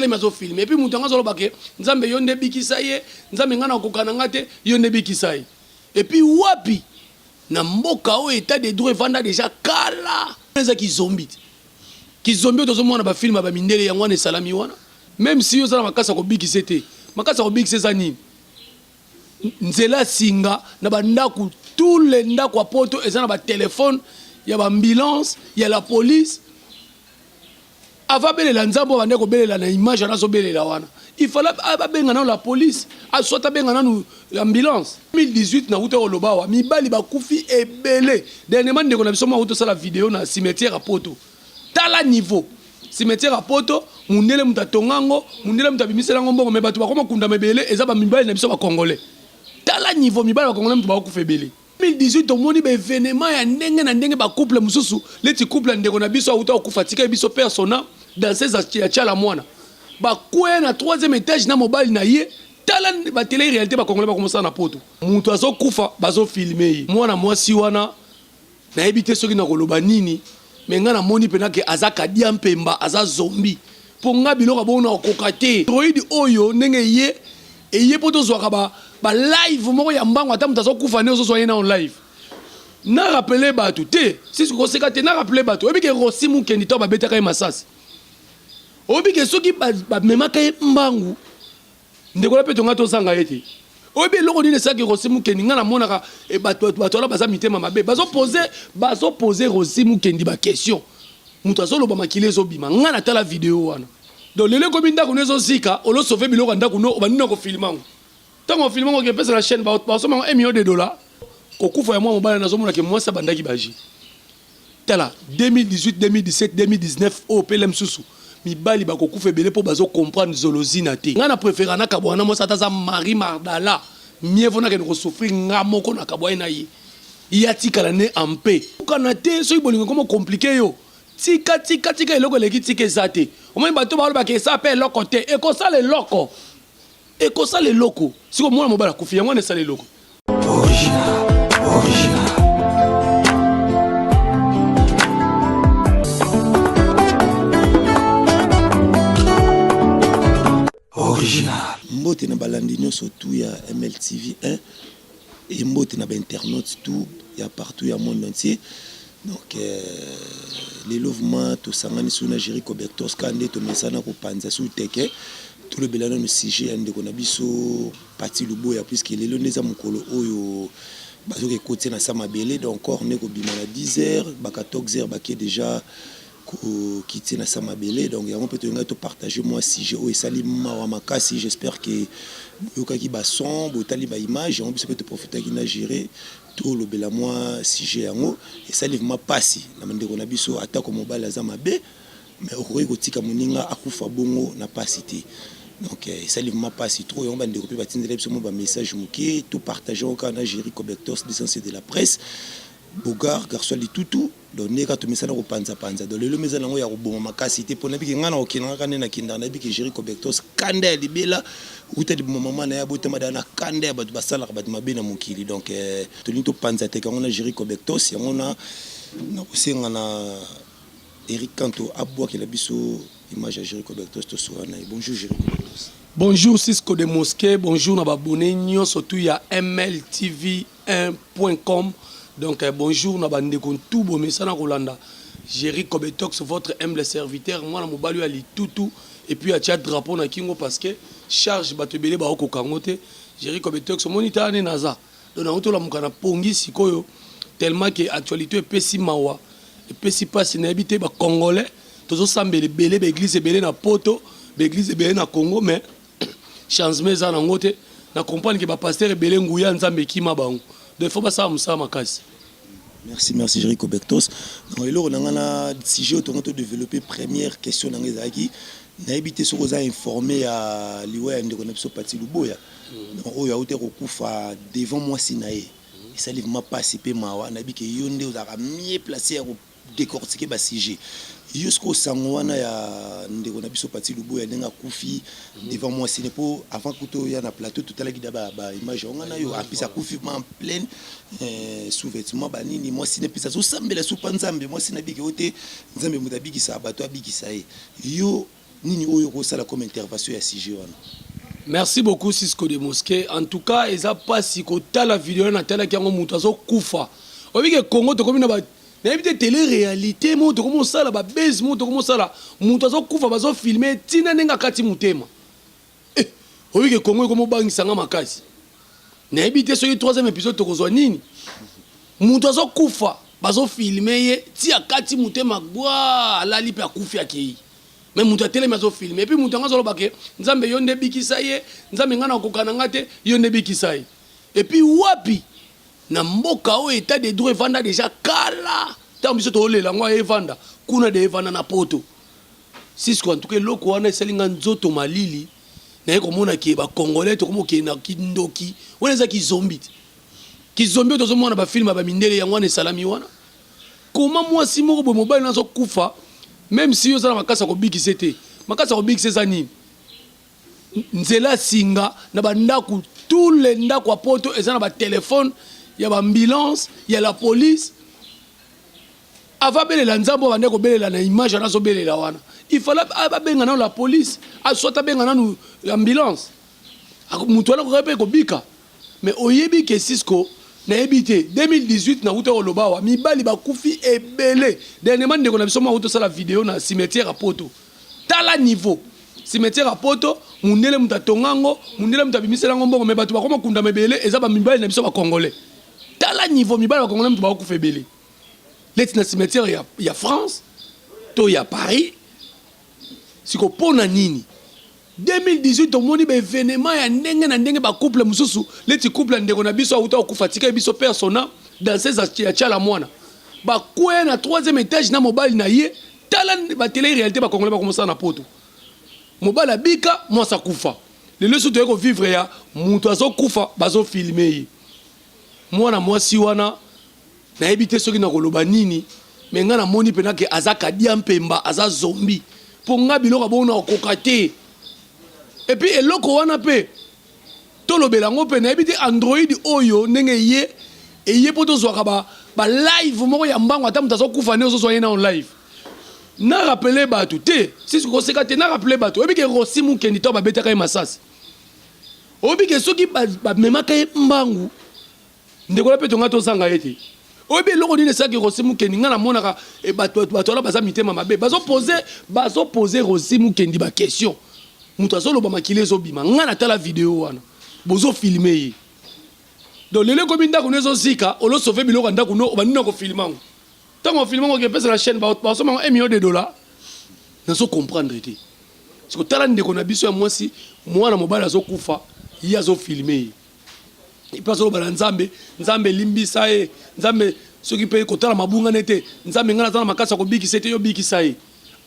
Esalemi azo filme et puis mutu yango azoloba ke nzambe yo nde bikisa ye nzambe nga nakoka na nga te yo nde bikisa ye et puis wapi na mboka oyo etat de droit evanda dejà kala eza ki zombie te ki zombie oyo tozomona ba film ya ba mindele yango wana esalami wana meme si yo oza na makasi ya kobikisa ye te makasi ya kobikisa eza nini nzela singa na ba ndaku tous les ndaku ya poto eza na ba telephone ya ba ambulance ya la police Avant abelela nzambe oyo abandaki kobelela na image wana azobelela wana il fallait abenga nanu la police soit abenga nanu ambulance. 2018 nawuta koloba awa mibali bakufi ebele dernièrement ndeko na biso moko awuti kosala video na cimetière ya poto tala niveau cimetière ya poto mundele mutu atonga yango mundele mutu abimisela yango mbongo mais batu bakoma kundama ebele eza ba mibali na biso ba congolais tala niveau mibali ba congolais mutu bakokufa ebele. 2018 tomoni ba evenement ya ndenge na ndenge ba couple mususu neti couple ya ndeko na biso awuta kokufa atikaki biso père son ame danseuse ya tshala mwana bakweya na troisième etage na mobali na ye tala ba tele realite ba congolais bakomosala na poto mutu azokufa bazo filme ye mwana mwasi wana nayebi te soki nakoloba nini mais nga namoni pena ke aza kadia mpemba aza zombie po nga biloko ya bongo nakokoka te android oyo ndenge eye eye po tozwaka ba ba live moko ya mbangu ata moto azokufa nde ozozwa ye nao live na rappeler bato te sisi koseka te na rappeler bato oyebi ke Rossy Mukendi to babetaka ye masasi oyebi ke soki bamemaka ye mbangu Ndeko na peto nga tozanga ye te. Oyebi eloko nini esalaki Rossy Mukendi nga namonaka eh, bato bato wana baza mitema mabe bazo poser bazo poser Rossy Mukendi ba question moto azoloba makila ezobima nga natala video wana donc lelo ekomi ndako no ezozika olo sauver biloko ya ndako no obandi na kofilma yango ntango ofilma yango okepesa na chaîne basomba yango 1 million de dollars kokufa ya mwa mobali nazomona ke mwasi abandaki baji Tala 2018, 2017, 2019 oyo pe lemsusu mibali bakokufa ebele po bazo comprendre zolozina te. Nga na prefera na kabwana na mwasi ata aza Marie Mardala mieux vaut nakende ko souffrir nga moko na kabwani na ye ye atikala ne en paix. Kokana te soki bolingo ekomi ko complique yo tika tika tika eloko eleki tika eza te omoni bato baloba ke esa pe eloko te ekosala eloko Ekosala eloko. Sikoyo mwana mobali akufi yango wana esala eloko. Original, original. Original. Mbote na balandi nyonso tout ya MLTV 1 et mbote na ba internautes tout ya partout ya monde entier. Donc euh, lelo vraiment tosangani su na Jerry Cobertos ka nde tomesana kopanza su teke tolobela nanu sujet ya ndeko na biso Pathy Luboya puisque lelo nde eza mokolo oyo bazoki ekotia na sa mabele donc corps nde kobima na 10 heures ba 14 heures bake déjà kokitie na sa mabele donc yango mpe tolingaki topartage mwa sujet oyo esali mawa makasi j'espère que boyokaki ba son botali ba image yango biso mpe toprofitaki na gérer tolobela mwa sujet yango esali vraiment pasi na bandeko na biso atako mobali aza mabe mais okoki kotika moninga akufa bongo na pasi te donc esali vraiment pasi trop yango bandeko mpe batindela biso mwa ba message moke to partage yango kaka na Jerry Cobectos licencié de la presse Bogar garçon litutu donc nde kaka tomesana kopanza panza donc lelo meza nango ya koboma makasi te mpo nayebi ke ngai na kokenda kaka nde nakendaka nayebi ke Jerry Cobectos kanda ya libela uta liboma mama na ye abotama da na kanda ya bato basalaka bato mabe na mokili donc eh, tolingi topanza teke yango na Jerry Cobectos yango na nakosenga na Eric Kanto abwakela biso image ya Jerry Cobectos tosola na ye. Bonjour Jerry Cobectos. Bonjour Cisco de Mosquée, bonjour na ba abonnes nyonso tout ya mltv1.com. Donc euh, bonjour na ba ndeko tout bomesana kolanda Jerry Cobetox votre humble serviteur mwana mobali ya litutu et puis atia drapeau na kingo parce que charge bato ebele baokoka yango te. Jerry Cobetox omoni tala nde naza Donc nauti olamuka na pongi sikoyo tellement que actualite epesi mawa epesi pasi nayebi te ba congolais tozosambela ebele ba eglise ebele na poto ba eglise ebele na Congo mais changement eza nango te na comprendre que ba pasteur ebele nguya ya Nzambe ekima bango donc il faut basala mosala makasi. Merci, merci Jerry Cobectos. Donc eloko na nga na sujet oyo tongo to développer première question na nga ezalaki nayebi te soki oza informé ya liwa ya ndeko na biso Pathy Luboya. Donc oyo auti kokufa devant mwasi na ye. Esali vraiment pasi pe mawa nayebi ke yo nde ozalaka mieux placé ya ko décortiquer ba sujet. Yo sikoyo sango wana ya ndeko na biso Pathy Luboya ndenge akufi devant mwasi ne po avant kutu oya na plateau totalaki da ba, ba image yango nga na yo en plus akufi vraiment en pleine euh, sous-vêtement ba nini mwasi ne pesa azosambela supa Nzambe mwasi na biki oyo te Nzambe moto abikisaka bato abikisa ye yo. Nini oyo okosala comme intervention ya sujet wana? Merci beaucoup Cisco de Mosquée. En tout cas, eza pasi kotala video na talaki yango mutu azokufa. Oyebi ke Congo tokomi na ba nayebi te télé réalité mo tokomi osala ba base mo tokomi osala mutu azokufa bazo filmer tina ndenge akati motema. Eh, oyebi ke Congo ekomi obangisa nga makasi. Nayebi te soki troisième épisode tokozwa nini. Mutu azokufa bazo filmer ye ti akati motema bwa alali pe akufi akei. Mais mutu atelemi azo filme et puis mutu yango azoloba ke nzambe yo nde bikisa ye nzambe nga nakoka na nga te yo nde bikisa ye et puis wapi na mboka oyo etat de droit evanda dejà kala tango biso tolela yango evanda kuna de evanda na poto Cisco en tout cas eloko wana esali nga nzoto malili naye komona ke ba congolais tokomi kokende na kindoki wana eza kizombi te kizombi oyo tozomona ba film ya ba mindele yango wana esalami wana Comment mwasi moko boye mobali nayo azo kufa meme si yo oza na makasi ya kobikisa ye te makasi ya kobikisa eza nini nzela ya singa na ba ndaku tout les ndaku ya poto eza na ba telephone ya ba ambulance ya la police avant abelela nzambe oyo abandaki kobelela na image wana azobelela wana il fallait abenga nanu la police soit abenga nanu ambulance moto wana akokaki mpe kobika. Mais oyebi ke Cisco nayebi te 2018 nawuta koloba awa mibali bakufi ebele dernièrement ndeko na biso moko awuti osala video na cimetière ya poto tala niveau cimetière ya poto mundele moto atonga yango mundele moto abimisela yango mbongo mais bato bakoma kundama ebele eza ba mibali na biso ba congolais tala niveau mibali ba congolais moto bakokufa ebele leti na cimetière ya France to ya Paris siko pona nini 2018 tomoni ba evenement ya ndenge na ndenge ba couple mususu neti couple ya ndeko na biso awuta kokufa atikaki biso père sona danseuse ya tshala mwana bakweya na troisième etage na mobali na ye tala ba tele realite ba congolais bakomosala na poto mobali abika mwasi akufa lelo lisusu toye ko vivre ya mutu azokufa bazo filme ye mwana mwasi wana Nayebi te soki nakoloba nini mais nga namoni pena ke aza kadia mpemba aza zombie po nga biloko ya bongo nakokoka te et puis eloko wana pe tolobela yango pe nayebi te android oyo ndenge eye eye po tozwaka ba ba live moko ya mbangu ata moto azokufa nde ozozwa ye nao live na rappeler bato te sisi koseka te na rappeler bato oyebi ke Rossy Mukendi to babetaka ye masasi oyebi ke soki bamemaka ye mbangu Ndeko na peto nga tozanga ye te. Oyebi eloko nini esalaki Rossy Mukendi nga namonaka eh, bato bato wana baza mitema mabe bazo poser bazo poser Rossy Mukendi ba question moto azoloba makila ezobima nga natala video wana bozo filme ye donc lelo ekomi ndako no ezozika olo sauve biloko ya ndako no obandi na kofilme yango ntango ofilme yango okepesa na chaîne basomba yango 1 million de dollars nazo comprendre te siko tala ndeko na biso ya mwasi mwana mobali azokufa ye azofilme ye epe azoloba na nzambe nzambe limbisa ye nzambe soki mpe kotala mabunga ne te nzambe ngai naza na makasi ya kobikisa ete yo bikisa ye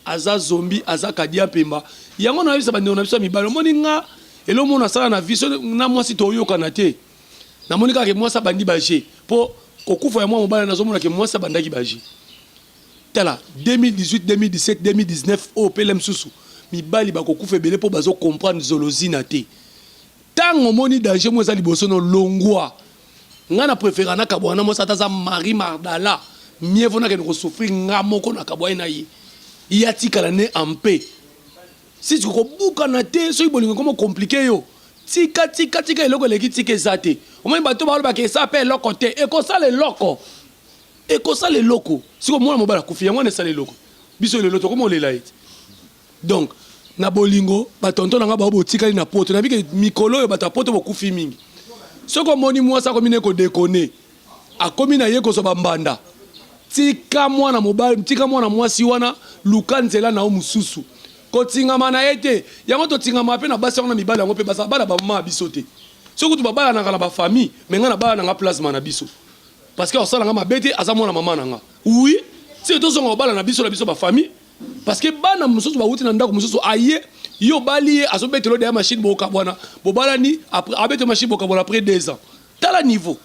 aza zombi aza kadia mpemba yango nayebisa bandeko na biso ya mibali omoni nga eloko moko nasala na vie so na mwasi toyokana te namoni kaka ke mwasi abandi baje mpo kokufa ya mwa mobali nazomona ke mwasi abandaki baje tala 2018 2017 2019 oyo pele mosusu mibali bakokufa ebele mpo bazo comprendre zolozina te Tango omoni danger moko eza liboso no longua. Nga na prefera na kabwana na mwasi ata aza Marie Mardala mieux vaut nakende ko souffrir nga moko na kabwani na ye. Ye atikala ne en paix. Si kobukana te soki bolingo ekomi compliquer yo tika tika tika eloko eleki tika eza te. Omoni bato baloba ke esa pe eloko te ekosala eloko. Ekosala eloko. Sikoyo mwana mobali akufi yango wana esala eloko. Biso lelo tokomi olela ye. Donc na bolingo ba tonton na nga bao botikali na poto nayebi ke mikolo oyo bato ya poto bokufi mingi soki omoni mwasi akomi ne kodekone akomi na ye kozwa bambanda tika mwana mobali tika mwana mwasi wana luka nzela na yo mosusu kotingama na ye te yango totingama mpe na basi yango na mibali yango mpe bazala bana bamama ya biso te soki kutu babalanaka na bafamille me ngai nabala na nga plasma na biso parce que akosala nga mabe te aza mwana mama na nga oui soki tozonga kobala na biso na biso bafamille Parce que bana mosusu bawuti na ndako mosusu aye yo obali ye azobetela yo deya machine bokabwana bobalani après abetela machine bokabwana après 2 ans tala niveau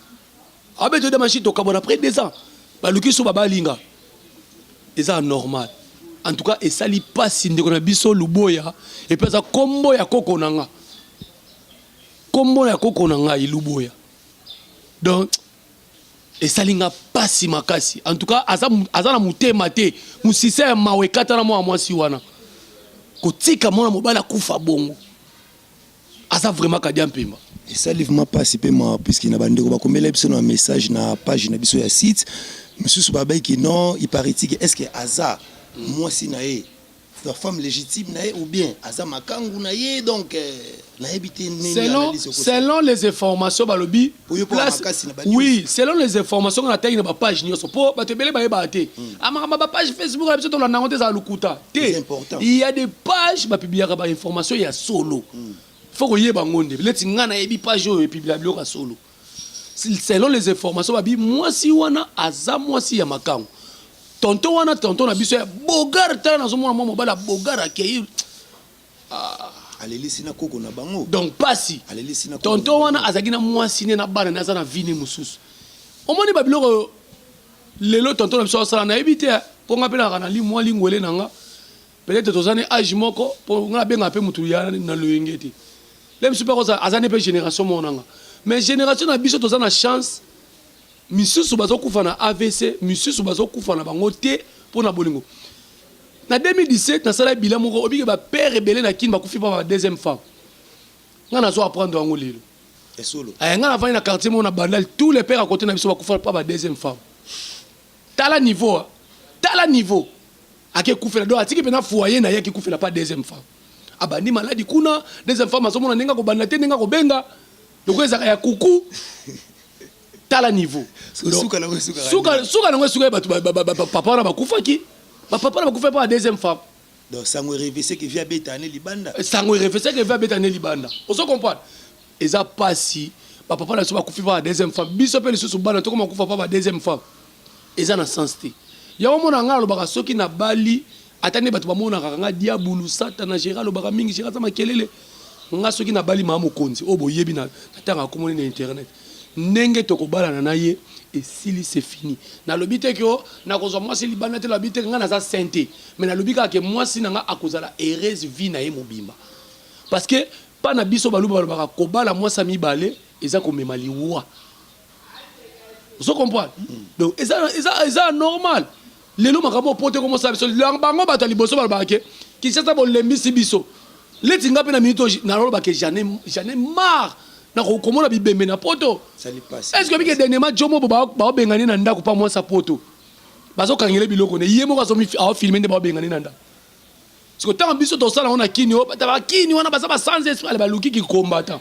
abetela deya machine tokabwana après 2 ans baluki so babalinga eza anormal en tout cas esali pasi ndeko na biso luboya epuis aza kombo ya koko na nga kombo ya koko na ngai luboya donc Esali nga pasi makasi en tout cas aza aza na mutema te musisa ya mawa ekatana mwana mwasi wana. Kotika mwana mobali akufa bongo, aza vraiment kadia mpemba. Esali vraiment mpasi mpe mawa, puisque na bandeko bakomela biso na message na page na biso ya site mosusu, babaki non, il paraît que est ce que aza mwasi na ye, la femme légitime na ye, ou bien aza makangu na ye? Donc nayebi te nini. Selon les informations balobi Oyo mpo makasi na ba news. Oui, selon les informations nga natangi na bapage nyonso, mpo bato ebele bayebaka te amakambo bapage Facebook na biso, tolanda yango te, ezala lokuta te. C'est important. Il y a des pages bapubliaka bainformation ya solo, faut koyeba yango nde leti nga nayebi page oyo epublia biloko ya solo. Selon les informations, babi mwasi wana aza mwasi ya makango tonton wana, tonton na biso ya bogar. Tala, nazomona mwa mobali ya bogar akei. Alelisi na koko na bango. Donc pasi. Alelisi na koko na tonton bango. Wana azalaki na mwasi ne na bana ne, aza na vie ne mosusu. Omoni babiloko oyo lelo tonton na biso asala, nayebi te, mpo nga mpe naka na mwa lingwele na nga, peut-être toza ne age moko, mpo nga nabengaka mpe motu ya na loyenge te. Le mosusu mpe akozala aza ne mpe génération moko na nga, mais génération na biso toza na chance. Misusu bazokufa na AVC, misusu bazokufa na bango te mpo na bolingo. Na 2017 nasala bilan moko, obike bapère ebele na Kini bakufi mpa ba deuxième femme. Nga nazo apprendre yango lelo. Esolo. Nga navandi na quartier moko na Bandal, tous les pères à côté na biso bakufa mpa ba deuxième femme. Tala niveau, ah. Tala niveau ake kufela, donc atiki mpena foyer na ye, ake kufela pa deuxième femme. Abandi maladi kuna, deuxième femme azomona ndenge akobanda te, ndenge akobenga loko ezalaka ya kuku. Tala niveau. Suka nango esukaka. Suka, suka nango esuka ye bato papa wana bakufaki, bapapa wana bakufaki mpa ba deuxième femme. Donc sango erevese ke vi abeta ane libanda. Sango erefese ke abeta nde libanda. Ozo comprendre, eza pasi. Bapapa na biso bakufi mpa ba deuxième femme, biso mpe lisusu bana tokoma kufa mpa ba deuxième femme, eza na sens te. Yango mona ngai alobaka, soki nabali, ata nde bato bamonaka nga diabulu, satana, Géri alobaka mingi, Géri aza makelele. Nga soki nabali mama mokonzi oyo boyebi na ntango akomoni na internet ndenge tokobalana na ye, esili, c'est fini. Nalobi te ke o nakozwa mwasi libanda te, nalobi te ke ngai naza saint te, mais nalobi kaka ke mwasi na nga akozala heureuse vie na ye mobimba, parce que mpa na biso baluba balobaka kobala mwasi ya mibale eza komema liwa. Ozo comprendre? Donc eza normal. Lelo makambo oyo poto ekomosala biso, bango bato ya liboso balobaka ke Kinshasa bolembisi biso. Leti nga mpe na minute oyo nalobaka ke j'en ai marre na komona bibembe na poto. Esali pasi. Est ce que obike dernièrement jomo bo baobengani na ndako mpa mwasi ya poto, bazokangela biloko ne, ye moko aofilme nde baobengani na ndako. Siko ntango biso tosala yango na Kini oyo, bato bakini wana baza ba sans esprit, ale baluki kicombattant.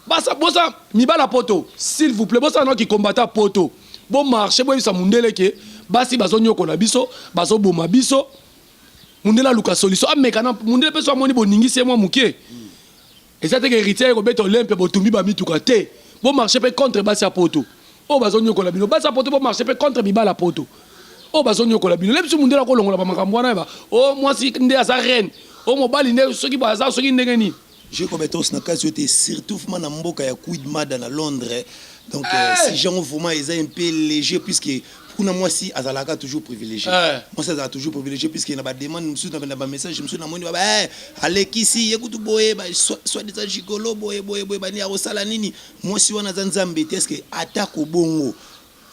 Basa bosa mibala poto, s'il vous plaît, bosala nao kicombattant poto, bomarche, boyebisa mundele ke basi bazonyokola biso, bazoboma biso. Mundele aluka solution, ameka na mundele mpe so amoni boningisi ye mwa moke. Eza te ke Héritier aye kobeta Olympia, botumbi bamituka te. Bomarche mpe contre basi ya poto oyo bazonyokola bino. Basi ya poto, bomarche mpe contre mibala ya poto oyo bazonyokola bino. Le biso mundele akolongola bamakambo wana ba o mwasi nde aza reine, o mobali nde soki baza soki ndenge nini. J'ai compétence na kati oyo te, surtout vraiment na mboka ya Queen Mada na Londres. Donc si yango vraiment eza un peu léger, puisque kuna mwasi azalaka toujours privilégié. Mwasi azalaka toujours privilégié, puisque na bademande mosusu, na bamessage mosusu namoni baba alekisi ye kutu boye, soit disant gigolo boye boye boye, bani akosala nini? Mwasi wana aza nzambe te. Est-ce ata kobongo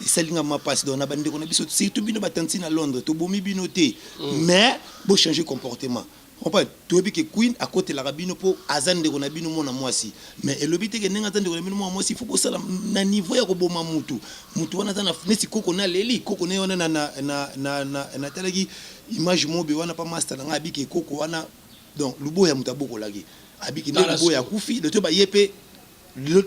esali nga ma mpasi? Donc na bandeko na biso, surtout bino batanti na Londres, tobomi bino te, mais bochanger comportement. Comprendre, toyebi ke Queen akotelaka bino mpo aza ndeko na bino mwana mwasi, mais elobi te ke ndenge aza ndeko na bino mwana mwasi, faut bosala na niveau ya koboma mutu. Mutu wana aza na neti koko na aleli koko na ye wana. Natalaki image mobe wana pa master na ngai, abiki koko wana, donc luboya moto abokolaki, abiki nde Tala luboya sikoyo. Akufi donc to baye mpe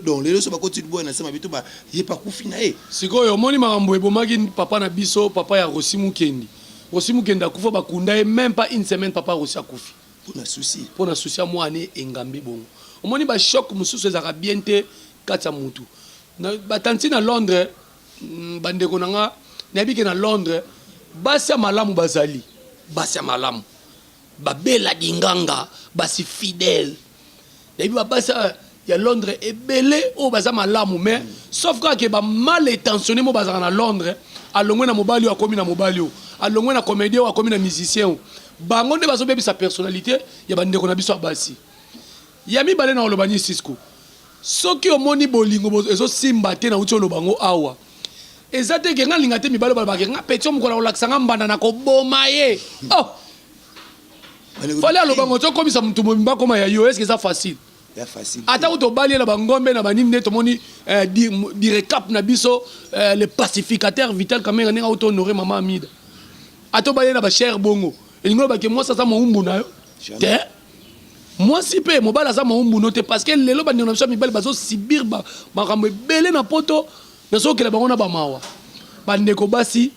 donc lelo so bakoti luboya na nsema bito ba ye mpe akufi na ye. Sikoyo omoni makambo ebomaki papa na biso, papa ya Rosi Mukendi. Rosi Mukendi akufa, bakunda ye, même pas une semaine papa Rosi akufi. Mpo na souci. Mpo na souci ya mwana engambe bongo. Omoni bachoc mosusu ezalaka bien te kati ya mutu. Batanti na Londres, bandeko na nga, nayebi ke na Londres basi ya malamu bazali, basi ya malamu babela dinganga, basi fidèle. Nayebi babasi ya Londres ebele oyo baza malamu, mais sauf kaka ke bamal intentionné mo bazalaka na Londres. Alongwe na mobali oyo, akomi na mobali oyo, alongwe na comédien oyo, akomi na musicien oyo. Bango nde bazobebisa personnalité ya bandeko na biso ya basi. Ya mibale na oloba nini, Sisko? Soki omoni bolingo ezosimba te, nauti oloba yango awa, eza te ke nga linga te. Mibale balobaka ke nga petit mokolo akolakisa nga mbanda na koboma ye. Oh! Fally alobango tokomisa motu mobimba akoma ya yo, est-ce eza facile? Ya facile. Ata ko tobali ye na bangombe na banini, nde tomoni direcap na biso, le pacificateur Vital Kamerhe, ndenge auto honoré mama Amida. Ata obali ye na bachere bongo, elingi olobake mwasi aza mowumbu na yo te. Mwasi mpe mobali aza mowumbu no te, parce que lelo bandeko na biso ya mibali bazosubir makambo ebele na Poto. Nazokela bango na bamawa. Bandeko basi,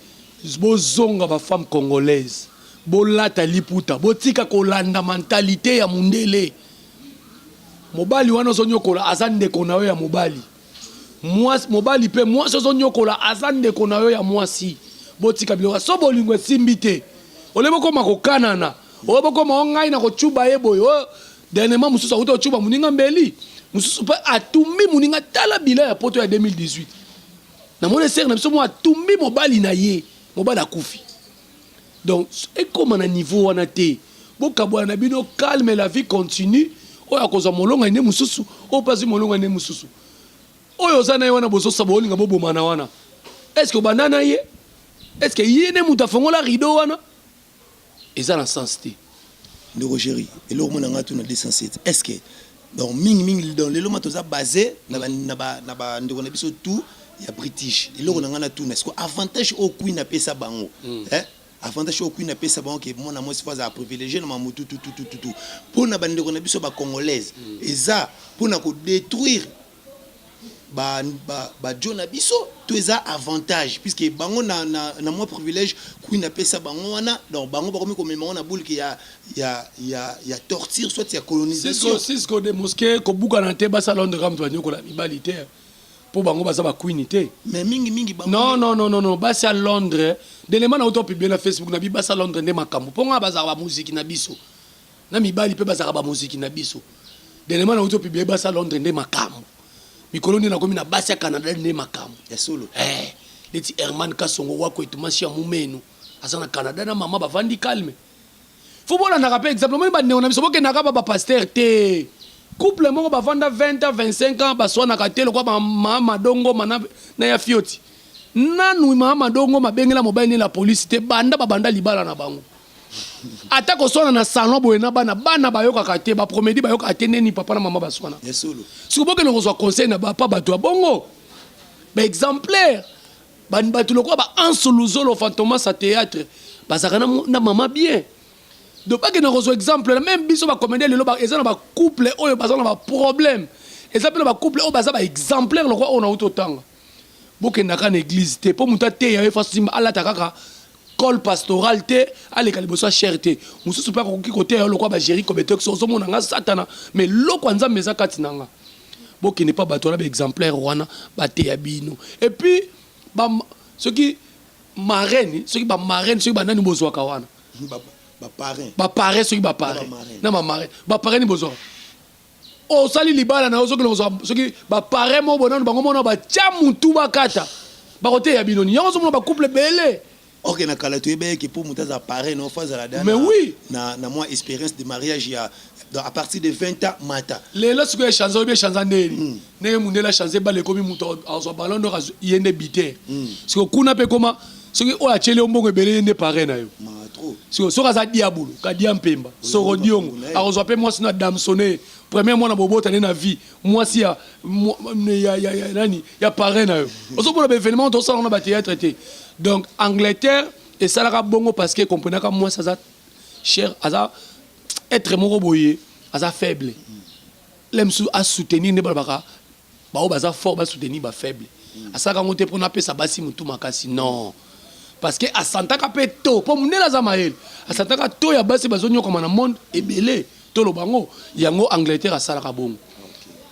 bozonga, bafemme congolaise, bolata liputa, botika kolanda mentalité ya mundele. Mobali wana ozonyokola aza ndeko na yo ya mobali. Mobali mpe mwasi ozonyokola aza ndeko na yo ya mwasi. Botika biloko so. Bolingo esimbi te, ole bokoma kokanana, oyo bokoma o ngai na kocuba ye boye. Oyo dernièrement mosusu akuti kocuba moninga, mbeli mosusu mpe atumbi moninga. Tala bilan ya Poto ya 2018. Namoni sœur na biso mo atumbi mobali na ye, mobali akufi. Donc ekóma na niveau wana te. Bokabwana na bino calme, la vie continue. Oyo akozwa molonga nde mosusu, oyo mpe azwi molonga nde mosusu. Oyo oza na ye wana, bozosa bolinga bobomana wana, est ce que obanda na ye? Est ce que ye nde moto afongola rideau wana? Eza na sens te. Ndeko Géri, eloko mona nga tuna 207, est ce que donc mingimingi, donc lelo ma toza basé na bandeko na biso tout ya British, eloko na nga na tuna, est ce que avantage oyo Queen apesa bango, eh? Avantage oyo Queen apesa bango ke mwana mwasi fo azala privilégié na mamutu tututututu, mpo na bandeko na biso bacongolaise, eza mpona kodétruire bajo na biso to eza avantage, puisque bango na mwa privilège Queen apesa bango wana, donc bango bakomi komema ngo na bulke ya torture soit ya colonisation? Cisco de Mosquée, kobukana te. Basala Londres kaka moto banyokola mibali te, mpo bango baza baqueen te. Mais mingimingi bango. Non, non, non, non, non. Basi ya Londres, delema na auto publier na Facebook na bi, basi ya Londres nde makambo, mpo nga bazalaka bamuziki na biso na mibali mpe bazalaka bamuziki na biso. Delema na auto publier, basi ya Londres nde makambo. Mikolo nde nakomi na basi ya Canada nde makambo. Ya solo. Neti Herman Kasongo wako etumasi ya mumenu aza na Canada na mama, bavandi calme. Fo bolandaka mpe exemple. Omoni bandeko na biso, bokendaka ba bapasteur te. Couple moko bavanda 20 ans, 25 ans, baswanaka te, lokwa bamama Madongoma na ya fioti. Nanu mama Madongoma abengela mobali ne la polisi te banda babanda libala na bango. Ata koswana na salon boye na bana, bana bayokaka te, bapromedi bayokaka te ndeni papa na mama baswana. Ya solo. Soki bokende kozwa conseil na bapa bato ya bongo, baexemplaire, bato lokola ba Anse Luzolo, Fantomas ya théâtre, bazalaka na mama bien. Donc bakende kozwa exemple na même biso bacomédien. Lelo eza na bacouple oyo baza na baproblème, eza mpe na bacouple oyo baza baexemplaire lokola oyo nauti otanga. Bokendaka na église te mpo moto ateya yo fasimba alata kaka col pastoral te, aleka liboso ya chaire te. Mosusu mpe akoki koteya yo lokola bagéri kobetek. So ozomona nga satana, mais loko ya Nzambe eza kati na nga. Bokende mpa bato wana, baexemplaire wana, bateya bino. Et puis soki marraine, soki bamarraine, soki banani bozwaka wana? Baparrain. Baparrain, soki baparrain na bamarraine, baparrain bozwaka, osali libala na yo, soki ozwa, soki baparrain moko bonano bango mona batya mutu bakata, bakoteya bino nini? Yango ozomona bacouple ebele. Ok, na kala toyeba eke mpo moto aza parrain no fo azala da Mais oui. na mwa expérience de mariage ya, donc à partir de 20 ans mata. Lelo sikoyo echange, oyebi echange ndeni, ndenge mundele achange bale, ekomi moto azwa ballon d'or, ye nde buteur. Sikoyo kuna mpe ekoma soki oyo atieli yo mbongo ebele, ye nde parrain na yo. Ma trop. Sikoyo soki aza diabulu kadia mpemba soro diongo, akozwa mpe mwasi na damsone, premier mwana bobota nde na vie, mwasi ya nani, ya parrain na yo. Ozomona baévénement tosala na bathéâtre te. Donc Angleterre esalaka bongo parce que comprenaka mwasi aza cher, aza être moko boye, aza faible. Le mosusu asoutenir nde balobaka bao baza fort basoutenir bafaible. Asalaka yango te mpona apesa basi motu makasi, non, parce que asantaka mpe to mpo mondele aza mayele, asantaka to ya basi bazonyokama na monde ebele. Toloba yango, yango Angleterre asalaka bongo.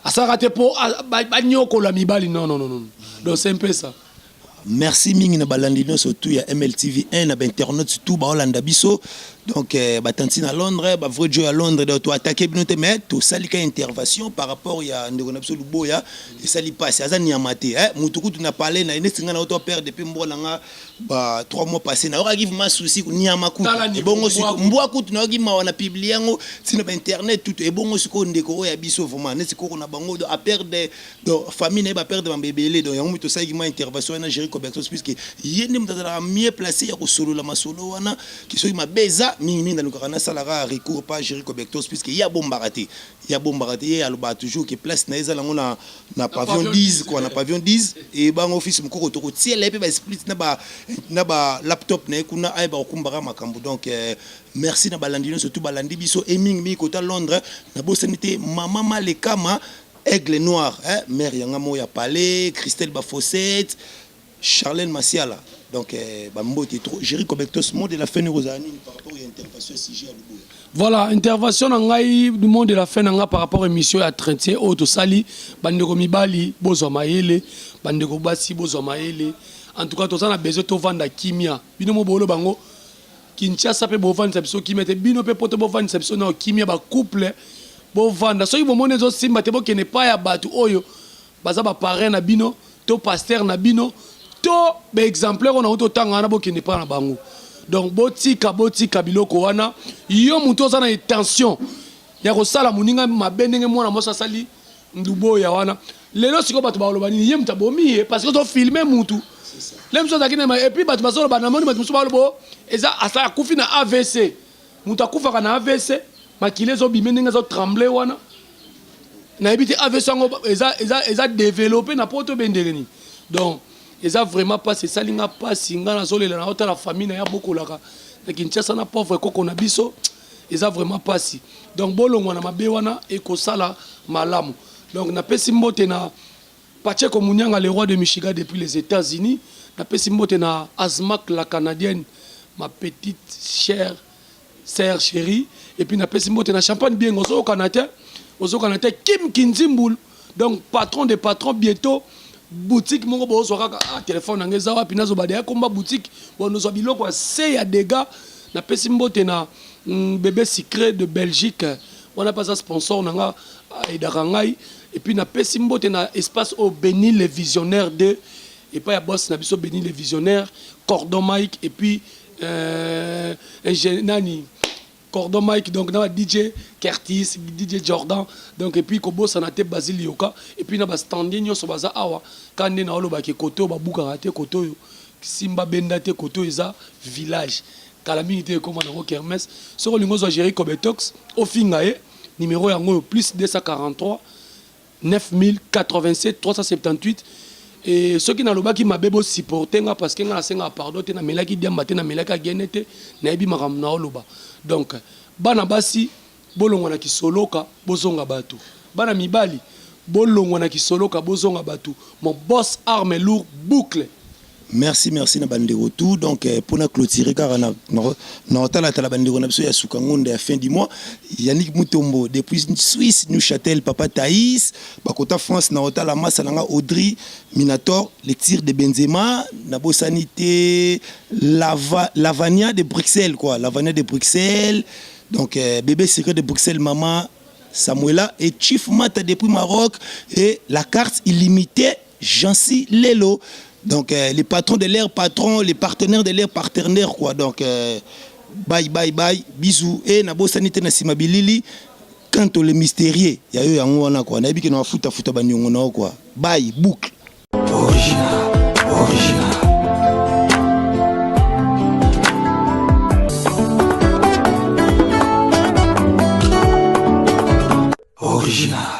Asalaka te mpo banyokola mibali, non, non, non, non. Donc c'est un peu ça. Merci mingi na balandi nyonso tu ya MLTV 1, na bainternet tout baolanda biso. Donc batanti na Londres, bavrai jo ya Londres, donc toatake bino te, mais tosali ka intervention par rapport ya ndeko na biso Luboya. Esali mpasi, aza nyama te, eh? Motu kutu na palais na ye neti ngai na oto père depuis mboka na nga. Ba 3 mois passé nayokaki vraiment souci niama kutu ebongo siko mbwa kutu nayoki mawa na publie yango ntina ba internet tutu ebongo sikoyo ndeko oyo ya biso vraiment neti koko na bango donc aperde donc famille na ye baperde bamba ebele. Donc yango moto tosalaki mwa intervention wana Jerry Cobertos, puisque ye nde moto azalaka mieux placé ya kosolola masolo wana ke soki mabe eza mingimingi nalukaka nasalaka recours pa Jerry Cobertos, puisque ye abombaka te, ye abombaka te, ye alobaka toujours ke place na ye eza nango na pavillon 10 quoi, na pavillon 10. Ebango office mokoko tokotiela ye mpe basplit na ba laptop na ye kuna, ayeba kokumbaka makambo. Donc merci na balandi nyonso tu balandi biso e mingimingi kota Londres. Nabosani te mama Malekama Aigle Noir, hein, mère yanga moko ya palais, Christelle Bafosset, Charlène Masiala. Donc bambote trop. Jerry Cobectos, mot de la fin ekozala nini par rapport ya intervention ya sujet ya Luboya? Voilà, intervention na ngai, du mot de la fin na nga par rapport émission ya 31 oyo tosali, bandeko mibali bozwa mayele, bandeko basi bozwa mayele. En tout cas toza na besoin tovanda kimia. Bino mo bolo bango Kinshasa mpe bovandisa biso kimia te, bino mpe poto bovandisa biso na kimia. Bacouple bovanda, soki bomoni ezosimba te, bokende epai ya bato oyo baza baparrain na bino to pasteur na bino to baexemplaire oyo nango totanga wana, bokende epai na bango. Donc botika, botika biloko wana. Yo motu oza na intention ya kosala moninga mabe ndenge mwana mwasi asali Nduboya wana lelo, sikoyo bato baloba nini? Ye moto abomi ye parce que ozofilme mutu le mosu azalaki na. Et puis bato bazoloba, namoni bato mosusu baloba eza asala akufi na AVC. Moto akufaka na AVC, makili ezobime ndenge azotremble wana, nayebi te AVC yango eza développé na poto bendenge nini. Donc eza vraiment mpasi, esali nga mpasi. Nga nazolela na otala famille na ye abokolaka na Kinshasa na pauvre koko na biso, eza vraiment mpasi. Donc bolongwa na mabe wana, ekosala malamu. Donc napesi mbote na Pacheco Munyanga, le roi de Michigan depuis les États-Unis. Napesi mbote na Azmak la Canadienne, ma petite chère sœur chérie. Et puis napesi mbote na Champagne Bien, ozokana te, ozokana te, Kim Kinzimbul, donc patron de patron. Bientôt boutique moko bozwa kaka. Ah, telefone nange eza wapi? Nazoba deya komba boutique bonozwa biloko ya se ya dégâts. Napesi mbote na bébé Secret de Belgique wana mpe aza sponsor na nga, aidaka ngai. Et puis napesi mbote na espace oyo Béni le Visionnaire 2, epai ya boss na biso Béni le Visionnaire, Cordon Mike, et puis nani, Cordon Mike, donc na ba DJ Curtis, DJ Jordan. Donc et puis kobosana te Basile Yoka, et puis na bastandier nyonso baza awa. Ka nde na olobaki kote oyo babukaka te, kote oyo simba benda te, kote oyo eza village. Kala mingi te ekóma nango kermesse. Soki olingi ozwa Géri Cobetox, ofinga ye, numéro yango oyo: plus 243 9087 378. E soki nalobaki mabe, bosupporte nga parce que nga nasengaka pardon te. Namelaki diamba te, namelaki agene te, nayebi makambo na oloba. Donc bana basi bolongwa na kisoloka, bozonga bato. Bana mibali bolongwa na kisoloka, bozonga bato. Mon boss arme lourd boucle. Merci, merci na bandeko tout. Donc mpona clôturer kaka na otalatala bandeko na biso ya suka ngonda ya fin du mois, Yannick Mutombo depuis Suisse, Neuchâtel, papa Thaïs bakota France, na otala masa nanga Audrey Minator, le tir de Benzema. Nabosani te Lavania de Bruxelles quoi, Lavania de Bruxelles. Donc bébé Secret de Bruxelles, maman Samuela et Chief Mata depuis Maroc et la carte illimitée Jancy Lelo. Donc les patrons de l'air patron, les partenaires de l'air partenaire quoi. Donc bye bye bye, bisous. Et nabosani te na nsima bilili Kanto le mystérieux ya yo yango wana quoi, nayebi ke na bafutafuta baniongo na yo quoi. Bye, boucle. Original, original. Original.